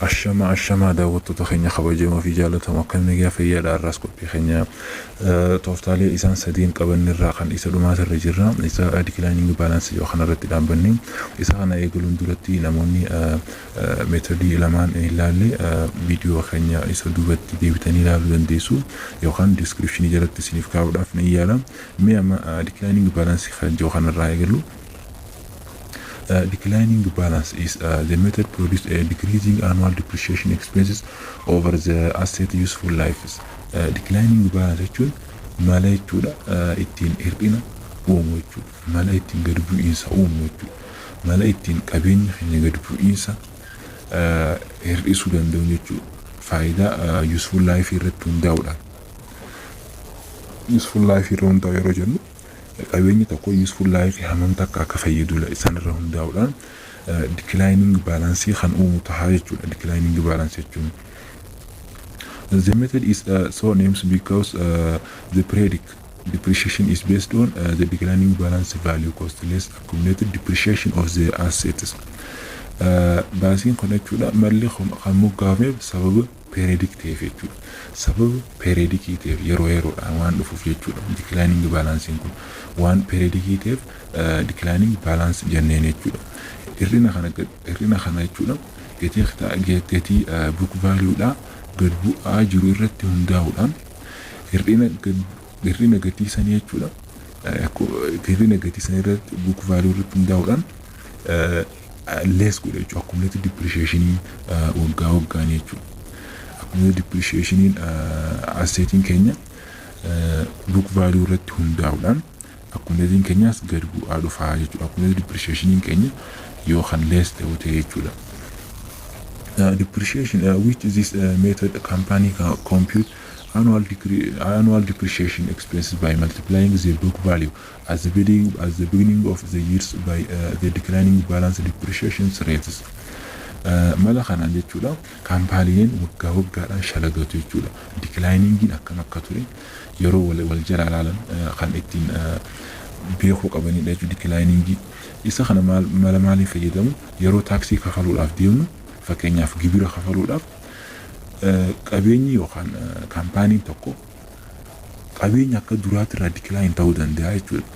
Ashama ashamaa, daawwattoota keenya kabajamoo fi jaallatamoo, akkam nagaa fayyaadha? Har'aas qophii keenya tooftaalee isaan sadiin qabannirraa kan isa dhumaatirra jirra. Isa declining balance yoo kanarratti dhaabbanne, isa kana eegaluun duratti namoonni methodii lamaan hin ilaalle viidiyoo keenya isa duubatti deebitanii ilaaluu dandeessu yookaan descriptionii jalatti isiniif kaa'uudhaaf ni yaala. Mee amma declining balance kan jiru kanarraa eegalu. Declining balance is the method produce a decreasing annual depreciation expenses over the asset useful lives. Declining balance jechuun mala jechuudha ittiin hir'ina uumu jechuudha. Mala ittiin gadi bu'iinsa uumu jechuudha. Mala ittiin qabeenya keenya gadi bu'iinsa hir'isuu danda'u jechuudha. Faayidaa useful life irratti hundaa'uudhaan. Useful life irra hundaa'u yeroo jennu, qabeenyi tokko useful life hammam takka akka fayyadu isaan irra hundaa'uudhaan declining balance kan uumu tahaa jechuudha. Declining balance jechuun. The method is so named because the periodic depreciation is based on the declining balance value cost less accumulated depreciation of the assets. Baasiin kun jechuudha, malli kan moggaafameef sababa periodic ta'eef jechuudha. Sababa periodicii ta'eef, yeroo yeroodhaan waan dhufuuf jechuudha. Declining balancing kun waan periodicii ta'eef declining balance jenneen jechuudha. Hir'ina kana jechuudha, gatii book value'dhaa gad bu'aa jiru irratti hundaa'uudhaan hir'ina gatii sanii jechuudha. Hir'ina gatii sanii irratti, book value irratti hundaa'uudhaan less godha jechuudha. Accumulated depreciation waggaa waggaan jechuudha. Accumulated depreciation assetiin keenya book value irratti hundaa'uudhaan accumulated keenyas gad bu'aa dhufaa jechuudha. Accumulated depreciation keenya yoo kan less ta'u ta'e jechuudha. Depreciation which this method company can compute annual depreciation expenses by multiplying the book value at the beginning of the years by the declining balance depreciation rates. Mala kanaan jechuudha, kaampaaniileen waggaa waggaadhaan shalagatu jechuudha. Decliningiin akkam akka ture yeroo wal jala ilaalan kan ittiin beekuu qabanidha jechuudha decliningii. Isa kana mala maaliin fayyadamu? Yeroo taaksii kafaluudhaaf deemnu, fakkeenyaaf gibira kafaluudhaaf, qabeenyi yookaan kaampaaniin tokko qabeenya akka duraatti irraa decline ta'uu danda'a jechuudha.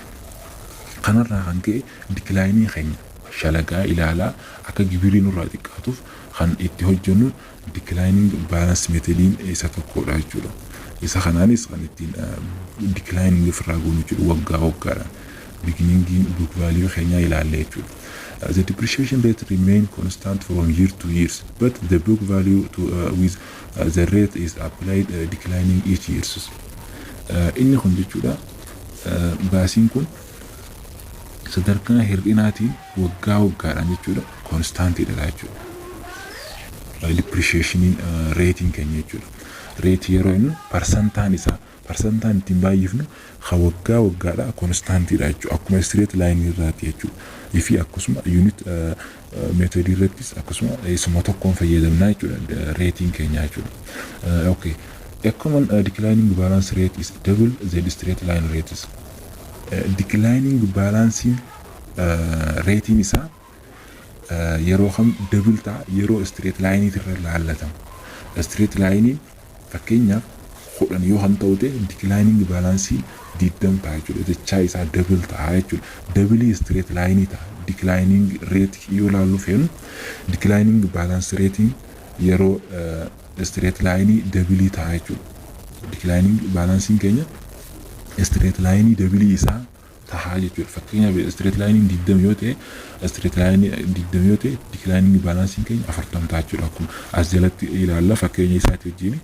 Kanarraa kan ka'e declinii keenya shalagaa ilaalaa akka gibirii nurraa xiqqaatuuf kan itti hojjennu declining balance methodiin isa tokkodha jechuudha. Isa kanaanis kan ittiin declining ofirraa goonu jechuudha, waggaa waggaadhaan. Beginning book value keenyaa ilaalle jechuudha. The depreciation rate remain constant from year to years, but the book value to with the rate is applied declining each year. Inni kun jechuudha, baasiin kun sadarkaa hir'inaatiin waggaa waggaadhaan jechuudha constantiidha jechuudha. Depreciationiin rateiin keenya jechuudha. Rateii yeroo inni parsantaan isaa, parsantaan ittiin baay'ifnu kan waggaa waggaadha constantiidha jechuudha. Akkuma straight lineii irraati jechuudha. Fi akkasuma unit methodii irrattis akkasuma isuma tokkoon fayyadamnaa jechuudha rateiin keenya jechuudha. Okay. A common declining balance rate is double the straight line rates. Declining balancing rateiin isaa yeroo kam double ta'a? Yeroo straight line irra laallatamu. Straight line fakkeenyaaf 10 yoo kan ta'u ta'e, declining balance 20 ta'a jechuudha. Jechaa isaa double ta'a jechuudha. Doubleii straight line ta'a. Declining rate yoo laallu feenu, declining balance ratein yeroo straight line doubleii ta'a jechuudha. Declining balancing keenya straight line doubleii isaa tahaa jechuudha. Fakkeenyaaf straight line 20 yoo ta'e, straight line 20 yoo ta'e, declining balancing keenya 40 ta'a jechuudha. Akkuma as jalatti ilaalla fakkeenya isaati wajjin.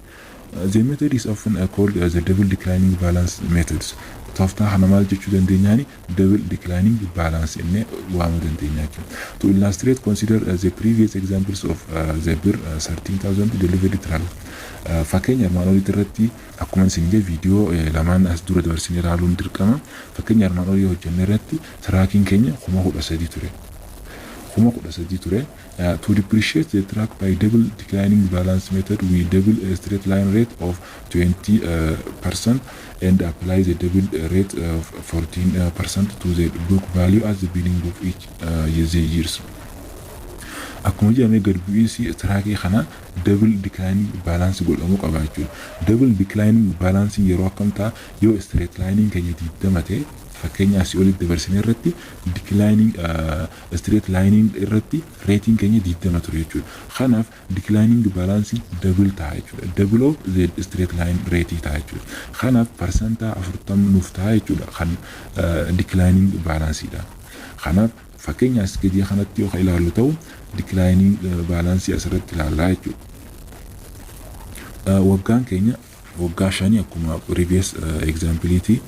The method is often called as the double declining balance methods. Tooftaa kana maal jechuu dandeenyaani? Double declining balance innee waamuu dandeenya jechuudha. To illustrate, consider the previous examples of the birr 13,000 delivery truck. Fakkeenya armaan olitti irratti, akkuma isin jedhe, viidiyoo lamaan as dura dabarsinee ilaaluun dirqama. Fakkeenya armaan olii hojjenne irratti truckiin keenya 13,000 ture. 13,000 ture. To depreciate the truck by double declining balance method, we double a straight line rate of 20 percent and apply the double rate of 14 percent to the book value at the beginning of each the years. Akkuma jedhame, gad bu'iinsi truckii kana double declining balance godhamuu qaba jechuudha. Double declining balance yeroo akkam ta'a? Yoo straight lineiin keenya 20 ta'e, fakkeenya asii olitti dabarsine irratti, declining straight lining irratti rateiin keenya 20 ture jechuudha. Kanaaf declining balance double ta'a jechuudha. Double of the straight line rate ta'a jechuudha. Kanaaf 40% nuuf ta'a jechuudha kan declining balanceidha. Kanaaf fakkeenya as gadii kanatti yoo ilaallu ta'u, declining balance asirratti ilaallaa jechuudha. Waggaan keenya waggaa 5 akkuma previous exampleiti.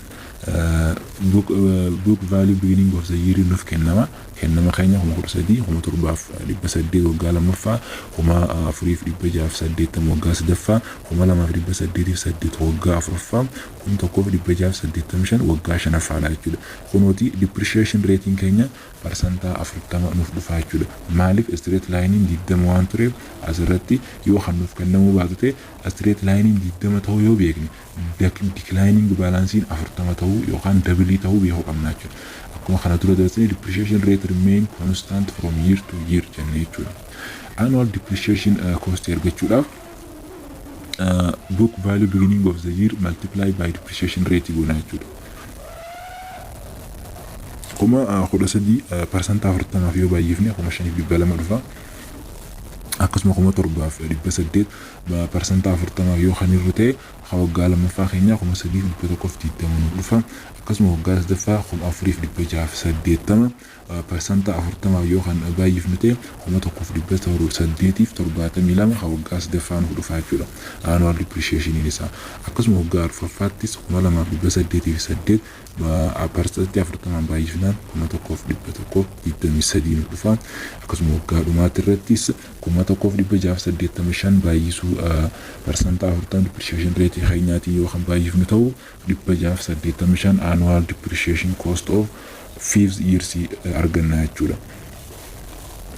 Book value beginning of the year nuuf kennama. Kennama keenya 13,000, 7,800 waggaa lammaffaa, 4,680 waggaa sadaffaa, 2,808 waggaa afuraffaa, 1,685 waggaa shanaffaadha jechuudha. Kunooti depreciation rateiin keenya 40% nuuf dhufa jechuudha. Maaliif? Straight lineiin 20 waan tureef. Asirratti yoo kan nuuf kennamuu baatu ta'e, straight lineiin 20 ta'uu yoo beekne, declining balanceiin 40 ta'uu yookaan doubleii ta'uu beekuu qabna jechuudha. Akkuma kana dura dabarsine, depreciation rate remain constant from year to year jennee jechuudha. Annual depreciation cost argachuudhaaf book value beginning of the year multiply by depreciation rate goona jechuudha. 13,000 40%f yoo baay'ifne, 5,200 dhufa. Akkasuma 7,800 40%f yoo kan irru ta'e, waggaa lammaffaa keenyaa 3,120 nuuf dhufa. Akkasuma waggaa sadaffaa 4,680 40%f yoo kan baay'ifnu ta'e, 1,872 waggaa sadaffaa nuuf dhufa jechuudha. Annual depreciation isaa. Akkasuma waggaa arfaffaattis 2,808 40%n baay'ifnaan, 1,123 nuuf dhufa. Akkasuma waggaa dhumaatti irrattis 1,685 baay'isuu 40% depreciation rate keenyaatiin yoo kan baay'ifnu ta'u, 685 annual depreciation cost of fifth years arganna jechuudha.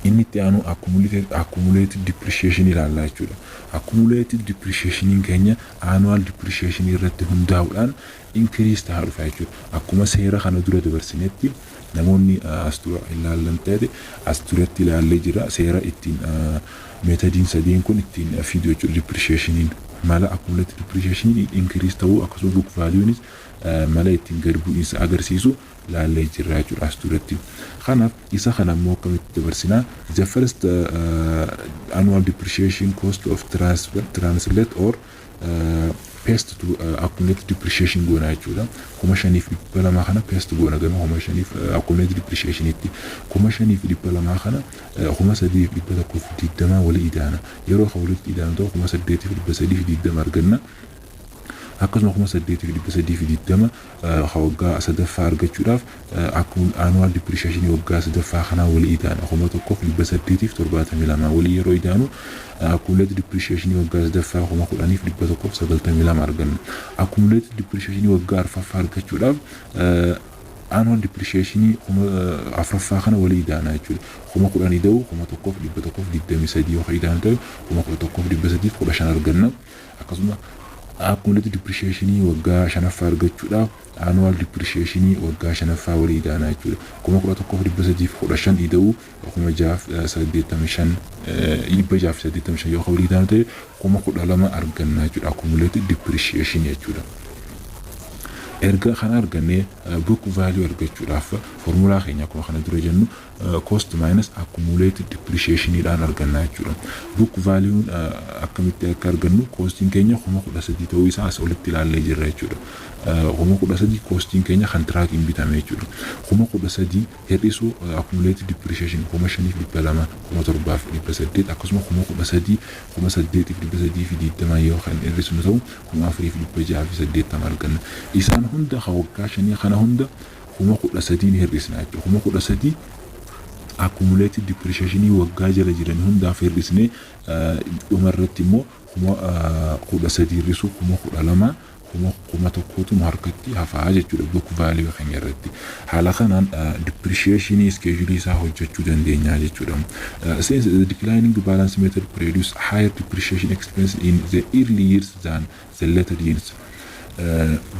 Inni itti aanu accumulated depreciation ilaalla jechuudha. Accumulated depreciationiin keenya annual depreciation irratti hundaa'uudhaan increase ta'aa dhufa jechuudha. Akkuma seera kana dura dabarsinetti, namoonni as dura ilaallan ta'e, as duratti ilaallee jira, seera ittiin methodiin sadiin kun ittiin fidu jechuudha. Depreciationiin mala accumulated depreciationiin increase ta'uu, akkasuma book valuenis mala ittiin gad bu'iinsa agarsiisu laallee jirra jechuudha as duratti. Kanaaf isa kana immoo akkamitti dabarsinaa? The first annual depreciation cost of transfer translate or paste to accumulated depreciation goona jechuudha. 5,200 kana paste goona gama 5,000f accumulated depreciationitti. 5,200 kana 3,120 walii idaana. Yeroo kan walitti idaanu ta'u, 8,320 arganna. Akkasuma 8,320 waggaa sadaffaa argachuudhaaf akkuma annual depreciation waggaa sadaffaa kanaa walii idaana, 1,872 walii yeroo idaanu, accumulated depreciation waggaa sadaffaa 10,192 arganna. Accumulated depreciation waggaa arfaffaa argachuudhaaf annual depreciation afuraffaa kana walii idaana jechuudha. 10,000 ida'u 1,123 yoo idaanu ta'u, 11,315 arganna. Akkasuma accumulated depreciation waggaa shanaffaa argachuudhaaf annual depreciation waggaa shanaffaa walii idaana jechuudha. 11,315 ida'uu 6,085, 685 yoo walii idaanu ta'e, 12,000 arganna jechuudha accumulated depreciation jechuudha. Erga kana argannee, book value argachuudhaaf formulaa keenya akkuma kana dura jennu, cost minus accumulated depreciationiidhaan arganna jechuudha. Book value akkamitti akka argannu, costiin keenya 13,000 ta'uu isaa as olitti ilaallee jirra jechuudha. 13,000 costiin keenya kan truckiin bitame jechuudha. 13,000 hir'isuu accumulated depreciation 5,200, 7,800, akkasuma 13,000, 8,320 yoo kan hir'isnu ta'u, 4,680 arganna. Isaan hunda waggaa 5 kana hunda 13,000n hir'isna jechuudha. 13,000 accumulated depreciationii waggaa jala jiran hundaaf hir'isnee, dhumarratti immoo 13,000 hir'isuu 12,000, 1,000tu nu harkatti hafaa jechuudha book value keenya irratti. Haala kanaan depreciation schedule isaa hojjechuu dandeenya jechuudha. Since the declining balance method produce higher depreciation expense in the early years than the later years.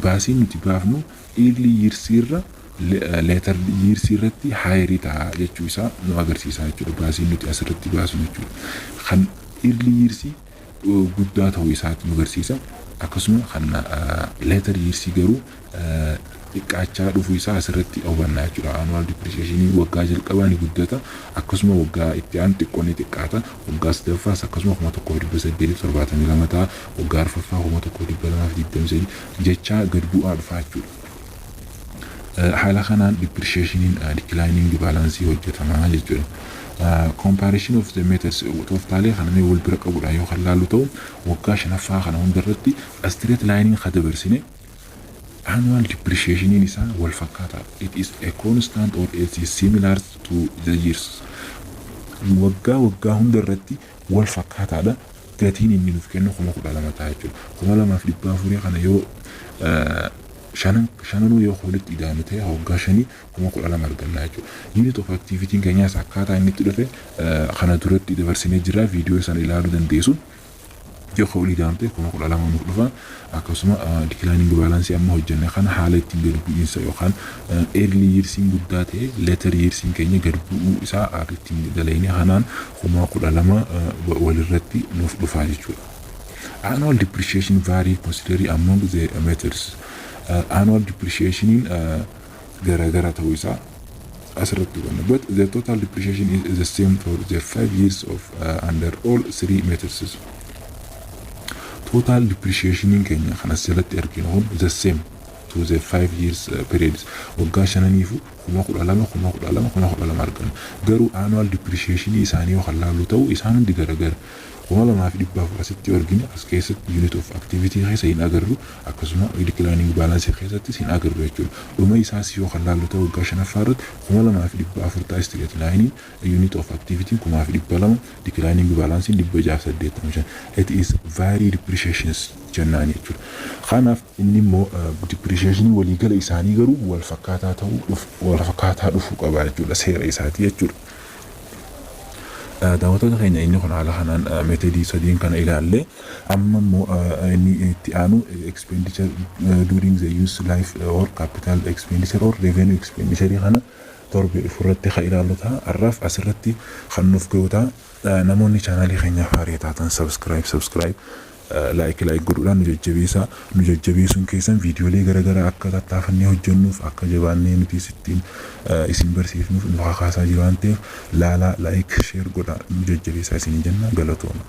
Baasiin nuti baafnu early years irra Later yearsii irratti higherii ta'a jechuu isaa nu agarsiisa jechuudha. Baasiin nuti asirratti baasnu jechuudha. Kan early yearsii guddaa ta'uu isaati nu agarsiisa. Akkasuma kan later yearsii garuu xiqqaachaa dhufuu isaa asirratti hubannaa jechuudha. Annual depreciation waggaa jalqabaa ni guddata. Akkasuma waggaa itti aanu xiqqoo ni xiqqaata. Waggaa sadaffaas akkasuma 1872 ta'a. Waggaa arfaffaa 1223 jechaa gad bu'aa dhufaa jechuudha. Haala kanaan depreciationiin declining balance hojjetamaa jechuudha. Comparison of the methods, tooftaalee kana mee wal bira qabudha yoo kan laallu ta'u, waggaa shanaffaa kana hundarratti straight line ka dabarsine annual depreciationiin isaa wal fakkaata. It is a constant or it is similar to the years. Waggaa waggaa hundarratti wal fakkaataadha. Gatiin inni nuuf kennu 12,000 ta'a jechuudha. 2,400 kana yoo shanan shananuu yoo walitti idaanu ta'e, waggaa shanii 12,000 arganna jechuudha. Unit of activity keenyaas akkaataa inni itti dhufe kana duratti dabarsinee jira, viidiyoo sana ilaaluu dandeessu. Yoo walii idaanu ta'e 12,000 nuuf dhufa. Akkasuma declining balance amma hojjenne kana haala ittiin gad bu'iinsa yookaan early yearsiin guddaa ta'e later yearsiin keenya gad bu'uu isaa ittiin dalagne kanaan 12,000 walirratti nuuf dhufa jechuudha. Annual depreciation vary considerably among the methods. Annual depreciationiin garagara ta'uu isaa asirratti hubanna. But the total depreciation is the same for the 5 years of under all three methods. Total depreciationiin keenya kan as jalatti arginu kun the same to the 5 years periods. Waggaa shananiifu 12,000, 12,000, 12,000 arganna. Garuu annual depreciationii isaanii yoo kan laallu ta'u, isaan hundi garagara. 2,400 asitti argine as keessatti unit of activity keessa hin agarru, akkasuma declining balance keessattis hin agarru jechuudha. Dhuma isaas yoo kan laallu ta'u, waggaa shanaffaa irratti 2,400 ta'a straight line, unit of activity 2,200, declining balance 685. It is very depreciations jennaan jechuudha. Kanaaf inni immoo depreciation waliigala isaanii garuu wal fakkaataa ta'uu wal fakkaataa dhufuu qaba jechuudha, seera isaati jechuudha. Daawwattoota keenya, inni kun haala kanaan methodii sadiin kana ilaalle. Amma immoo inni itti aanu expenditure during the use life or capital expenditure or revenue expenditure kana torbee dhufu irratti kan ilaallu ta'a. Har'aaf asirratti kan nuuf ga'u ta'a. Namoonni chaanaalii keenyaaf haaraa taatan subscribe, like like godhuudhaan nu jajjabeessaa. Nu jajjabeessuun keessan viidiyoolee garaagaraa akka tattaafannee hojjennuuf, akka jabaannee nuti ittiin isin barsiifnuuf nu kakaasaa jiru waan ta'eef, laalaa, like, share godhaa nu jajjabeessaa isin jenna. Galatooma.